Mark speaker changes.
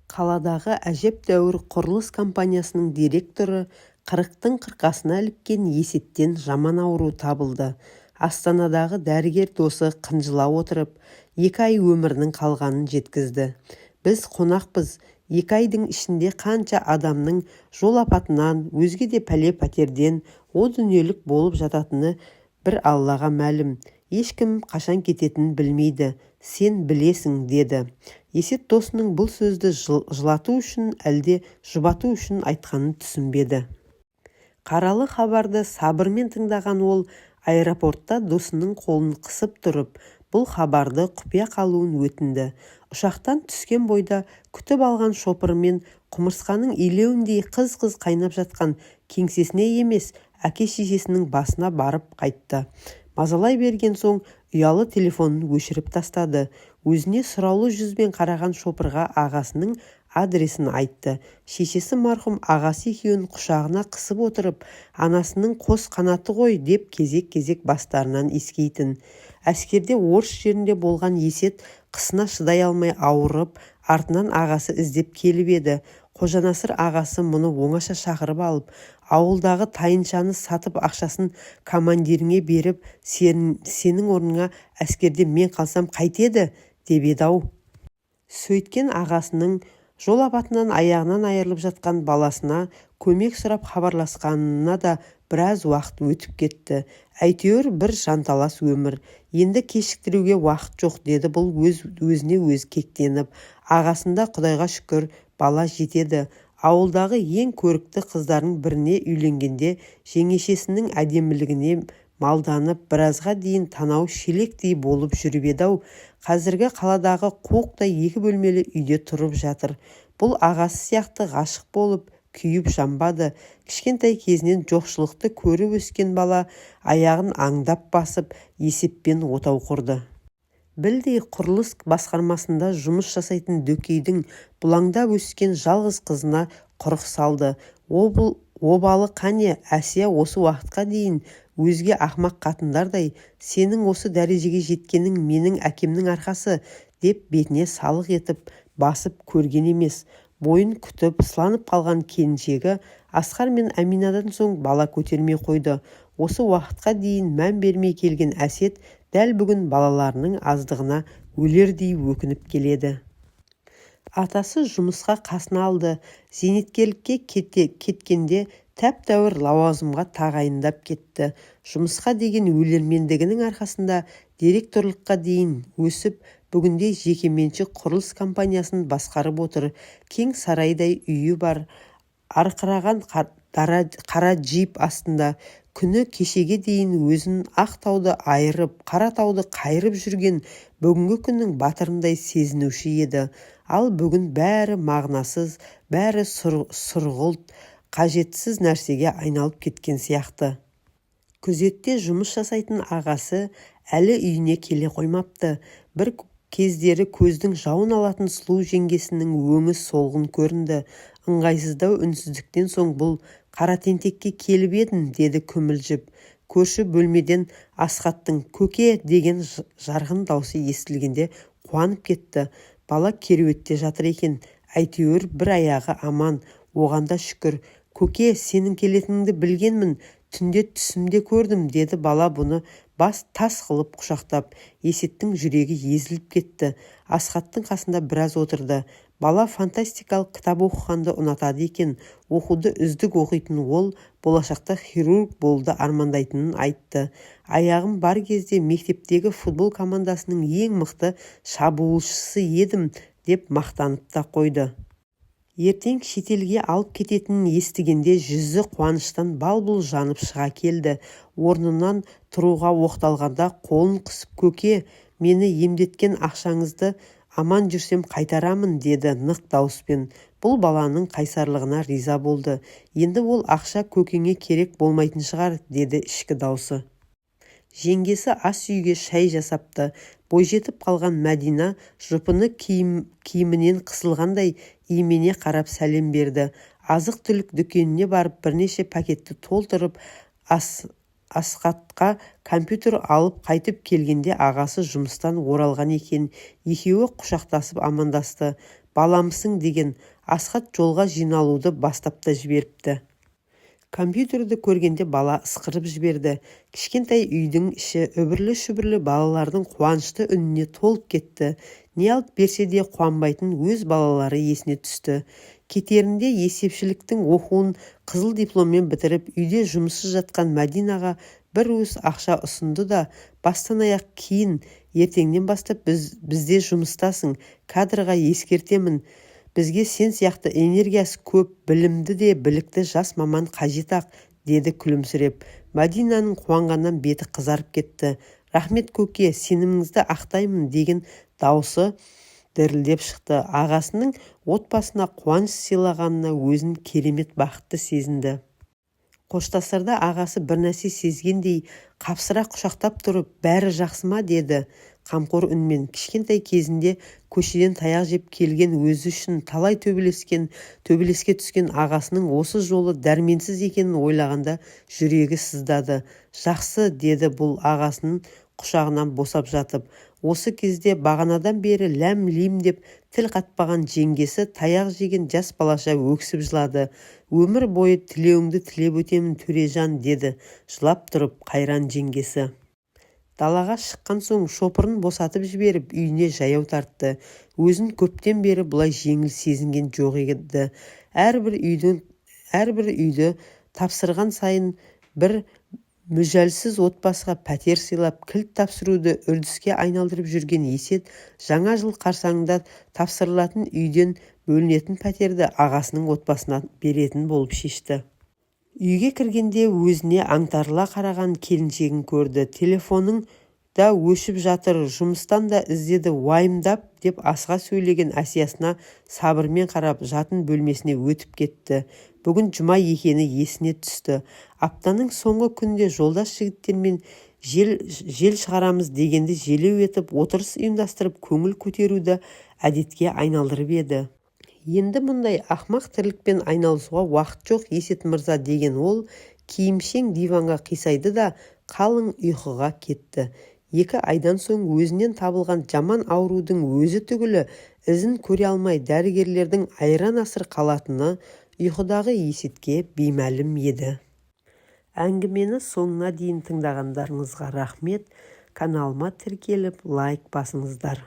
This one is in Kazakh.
Speaker 1: Қаладағы әжептәуір құрылыс компаниясының директоры, қырықтың қырқасына іліккен Есеттен жаман ауру табылды. Астанадағы дәрігер досы қынжыла отырып, 2 ай өмірінің қалғанын жеткізді. Біз қонақпыз. 2 айдың ішінде қанша адамның жол апатынан, өзге де пәле-пәтерден о дүниелік болып жататыны бір Аллаға мәлім. Ешкім қашан кететінін білмейді. Сен білесің, деді. Есет досының бұл сөзді жылату үшін, әлде жұбату үшін айтқанын түсінбеді. Қаралы хабарды сабырмен тыңдаған ол аэропортта досының қолын қысып тұрып, бұл хабарды құпия қалуын өтінді. Ұшақтан түскен бойда күтіп алған шопырымен құмырсқаның илеуіндей қыз-қыз қайнап жатқан кеңсесіне емес, әке-шешесінің басына барып қайтты. Мазалай берген соң ұялы телефонын өшіріп тастады. Өзіне сұраулы жүзбен қараған шопырға ағасының адресін айтты. Шешесі марқұм ағасы екеуін құшағына қысып отырып, анасының қос қанаты ғой деп кезек-кезек бастарынан иіскейтін. Әскерде орыс жерінде болған Есет қысына шыдай алмай ауырып, артынан ағасы іздеп келіп еді. Қожанасыр ағасы мұны оңаша шақырып алып, ауылдағы тайыншаны сатып ақшасын командиріңе беріп, сенің орныңа әскерде мен қалсам қайтеді деп еді-ау. Сөйткен ағасының жол апатынан аяғынан айырылып жатқан баласына көмек сұрап хабарласқанына да біраз уақыт өтіп кетті. Әйтеуір бір жанталас өмір. Енді кешіктіруге уақыт жоқ, деді бұл өз өзіне өзі кектеніп. Ағасында, құдайға шүкір, бала жетеді. Ауылдағы ең көрікті қыздардың біріне үйленгенде жеңешесінің әдемілігіне малданып, біразға дейін танауы шелектей болып жүріп еді-ау. Қазіргі қаладағы қуықтай екі бөлмелі үйде тұрып жатыр. Бұл ағасы сияқты ғашық болып күйіп-жанбады. Кішкентай кезінен жоқшылықты көріп өскен бала аяғын аңдап басып, есеппен отау құрды. Білдей құрылыс басқармасында жұмыс жасайтын Дөкейдің бұлаңдап өскен жалғыз қызына құрық салды. Обалы қане, Әсия осы уақытқа дейін өзге ақымақ қатындардай, сенің осы дәрежеге жеткенің менің әкемнің арқасы деп бетіне салық етіп басып көрген емес. Бойын күтіп, сыланып қалған келіншегі Асқар мен Әминадан соң бала көтермей қойды. Осы уақытқа дейін мән бермей келген Әсет дәл бүгін балаларының аздығына өлердей өкініп келеді. Атасы жұмысқа қасына алды. Зейнеткерлікке кеткенде тәп-тәуір лауазымға тағайындап кетті. Жұмысқа деген өлермендігінің арқасында директорлыққа дейін өсіп, бүгінде жекеменшік құрылыс компаниясын басқарып отыр. Кең сарайдай үйі бар. Арқыраған қара джип астында күні кешеге дейін өзін ақ тауды айырып, қара тауды қайырып жүрген бүгінгі күннің батырындай сезінуші еді. Ал бүгін бәрі мағынасыз, бәрі сұрғылт, қажетсіз нәрсеге айналып кеткен сияқты. Күзетте жұмыс жасайтын ағасы әлі үйіне келе қоймапты. Бір кездері көздің жауын алатын сұлу жеңгесінің өңі солғын көрінді. Ыңғайсыздау үнсіздіктен соң бұл, қара тентекке келіп едім, деді күмілжіп. Көрші бөлмеден Асхаттың «Көке!» деген жарқын даусы естілгенде қуанып кетті. Бала кереуетте жатыр екен. Әйтеуір бір аяғы аман, оған да шүкір. Көке, сенің келетініңді білгенмін, түнде түсімде көрдім, деді бала бұны бас тас қылып құшақтап. Есеттің жүрегі езіліп кетті. Асхаттың қасында біраз отырды. Бала фантастикалық кітап оқығанды ұнатады екен. Оқуды үздік оқитын ол болашақта хирург болуды армандайтынын айтты. Аяғым бар кезде мектептегі футбол командасының ең мықты шабуылшысы едім деп мақтанып та қойды. Ертең шетелге алып кететінін естігенде жүзі қуаныштан бал-бұл жанып шыға келді. Орнынан тұруға оқталғанда қолын қысып, көке, мені емдеткен ақшаңызды аман жүрсем қайтарамын, деді нық дауыспен. Бұл баланың қайсарлығына риза болды. Енді ол ақша көкеңе керек болмайтын шығар, деді ішкі даусы. Жеңгесі ас үйге шай жасапты. Бойжетіп қалған Мәдина жұпыны киімінен қысылғандай имене қарап сәлем берді. Азық-түлік дүкеніне барып, бірнеше пакетті толтырып, Асхатқа компьютер алып қайтып келгенде ағасы жұмыстан оралған екен. Екеуі құшақтасып амандасты. Баламысың деген Асхат жолға жиналуды бастап та жіберіпті. Компьютерді көргенде бала ысқырып жіберді. Кішкентай үйдің іші үбірлі-шүбірлі балалардың қуанышты үніне толып кетті. Не алып берсе де қуанбайтын өз балалары есіне түсті. Кетерінде есепшіліктің оқуын қызыл дипломмен бітіріп, үйде жұмыссыз жатқан Мәдинаға бір уыс ақша ұсынды да, бастан-аяқ киін, ертеңнен бастап бізде жұмыстасың, кадрға ескертемін, бізге сен сияқты энергиясы көп, білімді де білікті жас маман қажет-ақ, деді күлімсіреп. Мәдинаның қуанғаннан беті қызарып кетті. Рахмет, көке, сеніміңізді ақтаймын, деген даусы дірілдеп шықты. Ағасының отбасына қуаныш сыйлағанына өзін керемет бақытты сезінді. Қоштасарда ағасы бір нәрсе сезгендей қапсыра құшақтап тұрып, бәрі жақсы ма деді қамқор үнмен. Кішкентай кезінде көшеден таяқ жеп келген өзі үшін талай төбелеске түскен ағасының осы жолы дәрменсіз екенін ойлағанда жүрегі сыздады. Жақсы, деді бұл ағасының құшағынан босап жатып. Осы кезде бағанадан бері ләм-лим деп тіл қатпаған жеңгесі таяқ жеген жас балаша өксіп жылады. Өмір бойы тілеуіңді тілеп өтемін, Төрежан, деді жылап тұрып қайран жеңгесі. Далаға шыққан соң шопырын босатып жіберіп, үйіне жаяу тартты. Өзін көптен бері бұлай жеңіл сезінген жоқ еді. Әрбір үйді тапсырған сайын бір мүжәлсіз отбасыға пәтер сыйлап, кілт тапсыруды үрдіске айналдырып жүрген Есет жаңа жыл қарсаңында тапсырылатын үйден бөлінетін пәтерді ағасының отбасына беретін болып шешті. Үйге кіргенде өзіне аңтарыла қараған келіншегін көрді. Телефоның да өшіп жатыр, жұмыстан да іздеді уайымдап, деп асыға сөйлеген Әсиясына сабырмен қарап, жатын бөлмесіне өтіп кетті. Бүгін жұма екені есіне түсті. Аптаның соңғы күнінде жолдас жігіттермен жел шығарамыз дегенді желеу етіп, отырыс ұйымдастырып, көңіл көтеруді әдетке айналдырып еді. Енді мұндай ақмақ тірлікпен айналысуға уақыт жоқ, Есет мырза, деген ол киімшең диванға қисайды да қалың ұйқыға кетті. 2 айдан соң өзінен табылған жаман аурудың өзі түгілі ізін көре алмай дәрігерлердің айран-асыр қалатыны ұйқыдағы Есетке беймәлім еді. Әңгімені соңына дейін тыңдағандарыңызға рахмет. Каналыма тіркеліп, лайк басыңыздар.